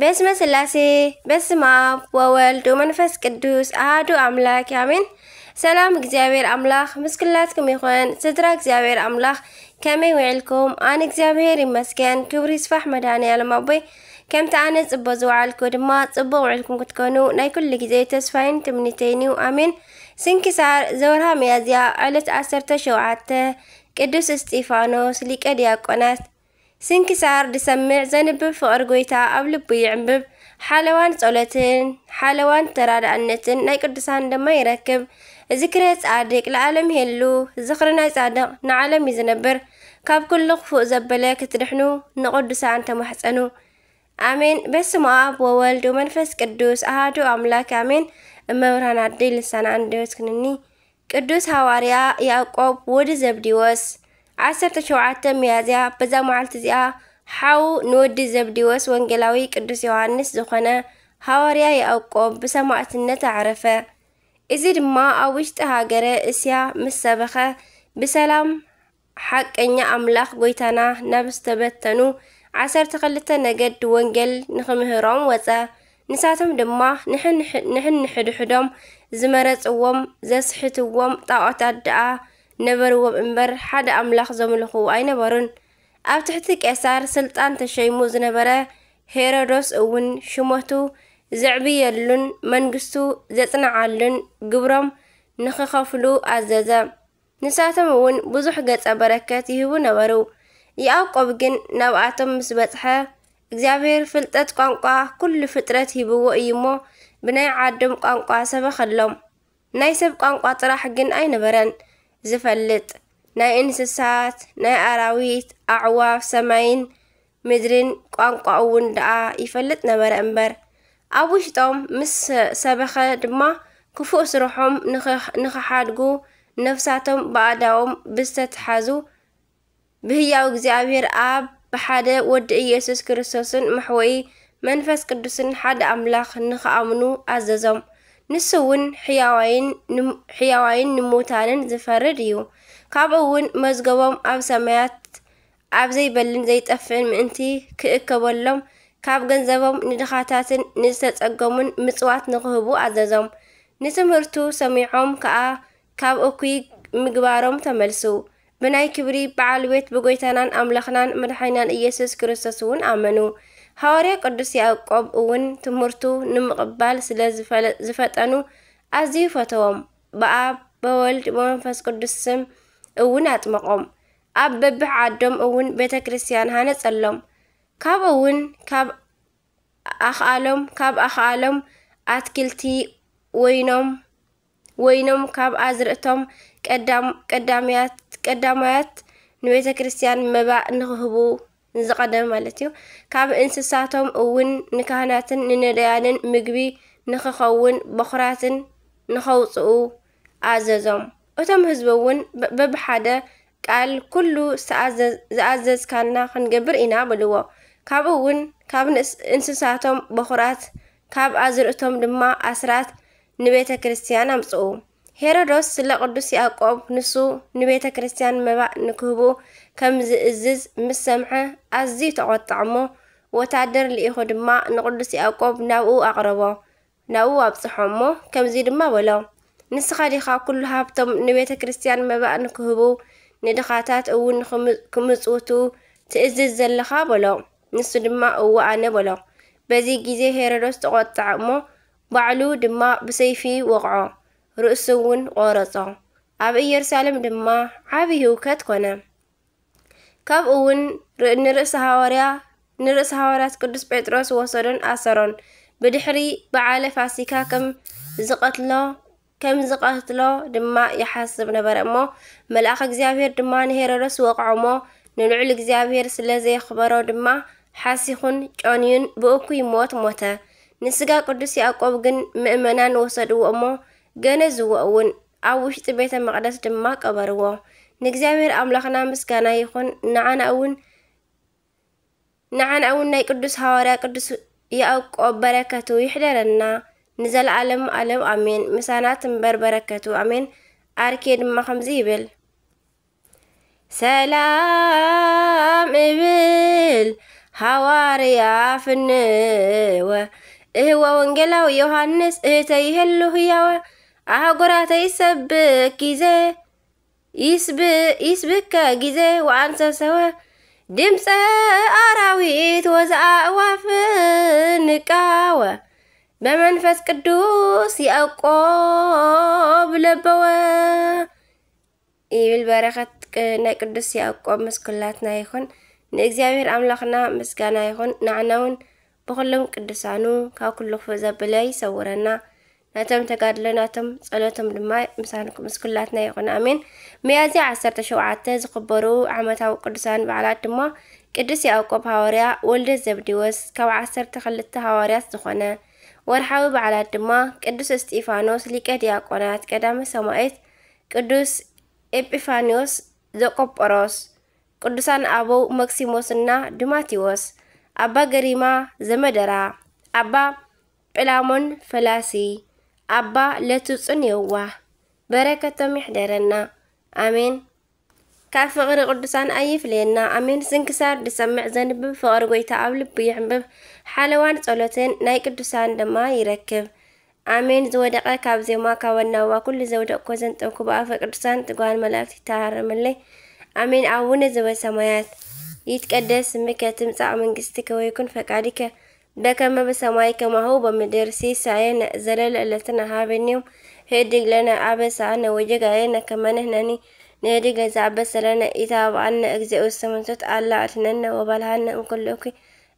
በስመ ስላሴ፣ በስመ ኣብ ወወልድ ወመንፈስ ቅዱስ ኣሃዱ ኣምላክ ኣሜን። ሰላም እግዚኣብሔር ኣምላኽ ምስ ኩላትኩም ይኹን። ስድራ እግዚኣብሔር ኣምላኽ ከመይ ውዕልኩም? ኣነ እግዚኣብሔር ይመስገን፣ ክብሪ ይስፋሕ መድኃኔ ዓለም ኣቦይ። ከምቲ ኣነ ጽቡቕ ዝወዓልኩ ድማ ጽቡቕ ውዕልኩም ክትኮኑ ናይ ኩሉ ግዜ ተስፋይን ትምኒተይን እዩ። ኣሜን። ስንክሳር ዘወርሃ ሚያዝያ ዕለት ዓሰርተ ሸውዓተ ቅዱስ እስጢፋኖስ ሊቀ ዲያቆናት። ስንክሳር ዝሰምዕ ዘንብብ ፍቕሪ ጐይታ ኣብ ልቡ ይዕምብብ። ሓለዋን ጸሎትን ሓለዋን ተራዳእነትን ናይ ቅዱሳን ድማ ይረክብ። ዝክረ ጻድቅ ለዓለም ይሄሉ። ዝኽሪ ናይ ጻድቕ ንዓለም እዩ ዝነብር። ካብ ኩሉ ክፉእ ዘበለ ክትድሕኑ ንቅዱሳን ተማሕጸኑ። ኣሜን። በስመ ኣብ ወወልድ ወመንፈስ ቅዱስ ኣሃዱ ኣምላክ ኣሜን። እመብርሃን ኣደይ ልሳነ ኣንደበት ኩንኒ። ቅዱስ ሃዋርያ ያዕቆብ ወዲ ዘብዲዎስ። ዓሰርተ ሸውዓተ ሚያዝያ በዛ መዓልቲ እዚኣ ሓው ንወዲ ዘብዲዎስ ወንጌላዊ ቅዱስ ዮሃንስ ዝኾነ ሃዋርያ ያዕቆብ ብሰማዕትነት ኣዕረፈ። እዚ ድማ ኣብ ውሽጢ ሃገረ እስያ ምስ ሰበኸ ብሰላም ሓቀኛ ኣምላኽ ጐይታና ናብ ዝተበተኑ ዓሰርተ ክልተ ነገድ ወንጌል ንኽምህሮም ወጸ። ንሳቶም ድማ ንሕንሕ-፣ ንሕንሕድሕዶም ዝመረጽዎም ዘስሕትዎም ጣዖታት ደኣ ነበርዎም እምበር ሓደ ኣምላኽ ዘምልኹ ኣይነበሩን። ኣብ ትሕቲ ቄሳር ስልጣን ተሸይሙ ዝነበረ ሄሮዶስ እውን ሽመቱ ዘዕብየሉን መንግስቱ ዘጽንዓሉን ግብሮም ንኽኸፍሉ ኣዘዘ። ንሳቶም እውን ብዙሕ ገጸ በረከት ይህቡ ነበሩ። ያዕቆብ ግን ናብኣቶም ምስ በጽሐ፣ እግዚኣብሔር ፍልጠት ቋንቋ ኩሉ ፍጥረት ሂብዎ እዩ እሞ፣ ብናይ ዓዶም ቋንቋ ሰበኸሎም። ናይ ሰብ ቋንቋ ጥራሕ ግን ኣይነበረን ዝፈልጥ፣ ናይ እንስሳት፣ ናይ ኣራዊት፣ ኣዕዋፍ ሰማይን ምድርን ቋንቋ እውን ደኣ ይፈልጥ ነበረ እምበር። ኣብ ውሽጦም ምስ ሰበኸ ድማ ክፉእ ስርሖም ንኸ-፣ ንኸሓድጉ ነፍሳቶም ብኣእዳዎም ብዝተትሓዙ ብህያው እግዚኣብሔር ኣብ ብሓደ ወዲ ኢየሱስ ክርስቶስን መሕወኢ መንፈስ ቅዱስን ሓደ ኣምላኽ ንኸኣምኑ ኣዘዞም። ንሱ እውን ሕያዋይን ንም-፣ ሕያዋይን ንሙታንን ዝፈርድ እዩ። ካብኡ እውን መዝገቦም ኣብ ሰማያት ኣብ ዘይበልን ዘይጠፍእን ምእንቲ ክእከበሎም ካብ ገንዘቦም ንድኻታትን ንዝተጸገሙን ምጽዋት ንኽህቡ ኣዘዞም። ንትምህርቱ ሰሚዖም ከኣ ካብ እኩይ ምግባሮም ተመልሱ። ብናይ ክብሪ በዓል ቤት ብጎይታናን ኣምላኽናን መድሓኒናን ኢየሱስ ክርስቶስ እውን ኣመኑ። ሃዋርያ ቅዱስ ያዕቆብ እውን ትምህርቱ ንምቕባል ስለ ዝፈለ-፣ ዝፈጠኑ ኣዝዩ ፈተዎም። ብኣብ በወልድ በመንፈስ ቅዱስ ስም እውን ኣጥመቖም። ኣብ በብሕ ዓዶም እውን ቤተ ክርስቲያን ሃነጸሎም። ካብኡ እውን ካብ ኣኽኣሎም፣ ካብ ኣኽኣሎም ኣትክልቲ ወይኖም፣ ወይኖም ካብ ኣዝርእቶም ቀዳም-፣ ቀዳምያት፣ ቀዳማያት ንቤተ ክርስቲያን መባእ ንኽህቡ፣ ንዝቐደመ ማለት እዩ። ካብ እንስሳቶም እውን ንካህናትን ንነዳያንን ምግቢ ንኽኸውን በኹራትን ንኸውጽኡ ኣዘዞም። እቶም ህዝቢ እውን በ-፣ በብሓደ ቃል ኩሉ ዝተኣዘዝ-፣ ዝኣዘዝካና ክንገብር ኢና በልዎ። ካብኡ እውን ካብ ንእስ-፣ እንስሳቶም በኹራት፣ ካብ ኣዝርእቶም ድማ ኣስራት ንቤተ ክርስቲያን ኣምጽኡ። ሄሮዶስ ስለ ቅዱስ ያዕቆብ ንሱ ንቤተ ክርስቲያን መባእ ንክህቡ ከም ዝእዝዝ ምስ ሰምዐ ኣዝዩ ተቖጥዐ እሞ፣ ወታደር ልኢኹ ድማ ንቅዱስ ያዕቆብ ናብኡ ኣቕረቦ። ናብኡ ኣብጽሖ እሞ ከምዚ ድማ በሎ፣ "ንስኻ ዲኻ ኩሉ ሃብቶም ንቤተ ክርስቲያን መባእ ንክህቡ፣ ንድኻታት እውን ንክም-፣ ክምጽውቱ ትእዝዝ ዘለኻ?" በሎ። ንሱ ድማ፣ "እወ፣ ኣነ" በሎ። በዚ ግዜ ሄሮዶስ ተቖጥዐ እሞ፣ ባዕሉ ድማ ብሰይፊ ወቕዖ፣ ርእሱ እውን ቖረጾ። ኣብ ኢየሩሳሌም ድማ ዓቢ ህውከት ኮነ። ካብኡ እውን ር-፣ ንርእሲ ሃዋርያ-፣ ንርእሲ ሃዋርያት ቅዱስ ጴጥሮስ ወሰዶን ኣሰሮን። ብድሕሪ በዓለ ፋሲካ ከም ዝቐትሎ፣ ከም ዝቐትሎ ድማ ይሓስብ ነበረ እሞ፣ መልኣኽ እግዚኣብሔር ድማ ንሄሮዶስ ወቕዖ እሞ፣ ንልዑል እግዚኣብሔር ስለ ዘየኽበሮ ድማ ሓሲኹን ጨንዩን ብእኩይ ሞት ሞተ። ንስጋ ቅዱስ ያዕቆብ ግን ምእመናን ወሰድዎ እሞ፣ ገነዝዎ እውን፣ ኣብ ውሽጢ ቤተ መቕደስ ድማ ቀበርዎ። ንእግዚኣብሔር ኣምላኽና ምስጋና ይኹን፣ ንዓና እውን፣ ንዓና እውን ናይ ቅዱስ ሃዋርያ ቅዱስ ያዕቆብ በረከቱ ይሕደረና ንዘለዓለም ዓለም ኣሜን። ምሳና ትንበር በረከቱ ኣሜን። ኣርኬ ድማ ከምዚ ይብል፣ ሰላም እብል ሃዋርያ ፍንወ እህወ ወንጌላዊ ዮሃንስ እህተይ ይህሉ ህያወ ኣህጉራተይ ይሰብክ ጊዜ ይስብ ይስብከ ጊዜ ወኣንሰሰወ ድምፀ ኣራዊት ወዘኣእዋፍ ንቃወ በመንፈስ ቅዱስ ያዕቆብ ለበወ ይብል። በረኸት ቅ- ናይ ቅዱስ ያዕቆብ ምስ ኩላትና ይኹን። ንእግዚኣብሔር ኣምላኽና ምስጋና ይኹን። ንዓና እውን ብኹሎም ቅዱሳኑ ካብ ኩሉ ክፉእ ዘብለ ይሰውረና። ናቶም ተጋድሎ ናቶም ጸሎቶም ድማ ምሳንኩ- ምስ ኩላትና ይኹን። ኣሜን። ሚያዝያ ዓሰርተ ሸውዓተ ዝኽበሩ ዓመታዊ ቅዱሳን በዓላት ድማ ቅዱስ ያዕቆብ ሃዋርያ፣ ወልደ ዘብዲዎስ ካብ ዓሰርተ ክልተ ሃዋርያት ዝኾነ። ወርሓዊ በዓላት ድማ ቅዱስ እስጢፋኖስ ሊቀ ዲያቆናት፣ ቀዳመ ሰማዕት ቅዱስ ኤጲፋንዮስ ዘቆጶሮስ፣ ቅዱሳን ኣበው መክሲሞስና ድማቴዎስ፣ ኣባ ገሪማ ዘመደራ፣ ኣባ ጵላሞን ፈላሲ፣ ኣባ ለቱጽን የዋህ። በረከቶም ይሕደረና። ኣሜን። ካብ ፍቕሪ ቅዱሳን ኣይፍለየና። ኣሜን። ስንክሳር ድሰምዕ ዘንብብ ፍቕሪ ጎይታ ኣብ ልቡ ይሕንብብ። ሓለዋን ጸሎትን ናይ ቅዱሳን ድማ ይረክብ። ኣሜን። ዝወደቐ ካብ ዜማ ካብ ኣናዋ ኩሉ ዘውደቕኮ ዘንጠብኩ ብኣፈ ቅዱሳን ትጓን መላእክት ይተሃረመለይ። ኣሜን። ኣቡነ ዘበሰማያት ይትቀደስ ስምከ ትምጻእ መንግስትከ ወይኩን ፈቃድከ በከመ በሰማይ ከማሁ በምድር። ሲሳየነ ዘለለ ዕለትነ ሃበኒ ዮም። ህድግ ለነ አበሳነ ወጌጋየነ ከመ ንሕነኒ ንህድግ ለዘአበሰ ለነ። ኢታብአነ እግዚኦ ውስተ መንሱት አላ አድህነነ ወባልሃነ እምኩሉ እኩይ።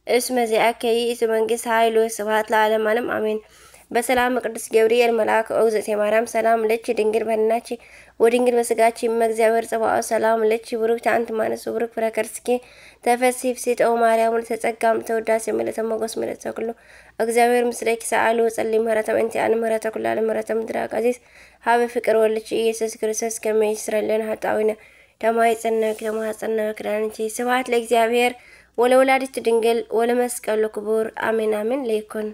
እስመ ዚአከ ይእቲ መንግስት ኃይል ወስብሐት ለዓለመ ዓለም አሜን። በሰላም ቅዱስ ገብርኤል መልአክ ኦግዝእቴ ማርያም ሰላም ለኪ ድንግል በድናኪ ወድንግል በስጋኪ እመ እግዚአብሔር ጸባኦት ሰላም ለኪ ብሩክቲ አንቲ እማንስት ወብሩክ ፍሬ ከርስኪ ተፈሲ ፍሲት ኦ ማርያም ምልዕተ ጸጋ ምልዕተ ውዳሴ ምልዕተ ሞገስ ምልዕተ ኩሉ እግዚአብሔር ምስሌኪ ሰአሉ ወጸሊ ምህረተ በእንቲአነ ምህረተ ኩሉ ዓለም ምህረተ ምድር አቃዚት ሀበ ፍቅር ወልድኪ ኢየሱስ ክርስቶስ ከመ ይስረይ ለነ ኃጣውኢነ ተማይጸነኪ ተማጸነኪ ዳንኪ። ስብሐት ለእግዚአብሔር ወለወላዲቱ ድንግል ወለመስቀሉ ክቡር አሜን አሜን ለይኩን።